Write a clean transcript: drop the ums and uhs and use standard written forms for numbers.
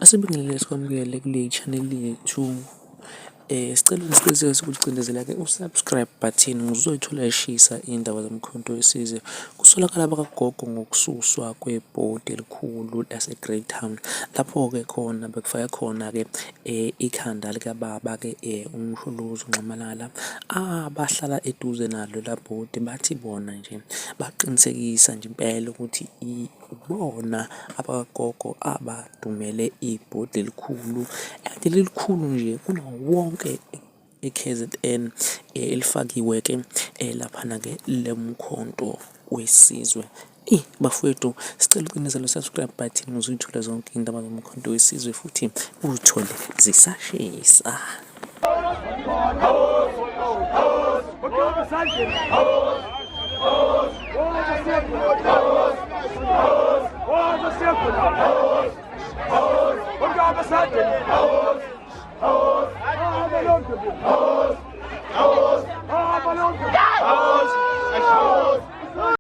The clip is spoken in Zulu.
Asibingelele sikwamukele kule channel yethu. Sicela ukuqinisekisa ukuthi ucindezela-ke u-subscribe button ukuze uzoyithola ishisa iy'ndaba zoMkhonto weSizwe. Kusolakala abakagogo ngokususwa kwebhodi elikhulu lase-Greytown. Lapho-ke khona bekufake khona-ke ikhanda likababa-ke uMsholozi uNxamalala. Abahlala eduze nalo lela bhodi bathi bona nje baqinisekisa nje impela ukuthi ibona abakagogo abadumele ibhodi elikhulu ekade lilikhulu nje kunawo wonke e-K_Z_N elifakiwe-ke laphana-ke leMkhonto weSizwe. Eyi bafowethu, sicela ucindezele u-subscribe button ukuze uy'thole zonke iy'ndaba zoMkhonto weSizwe futhi uzithole zisashisa.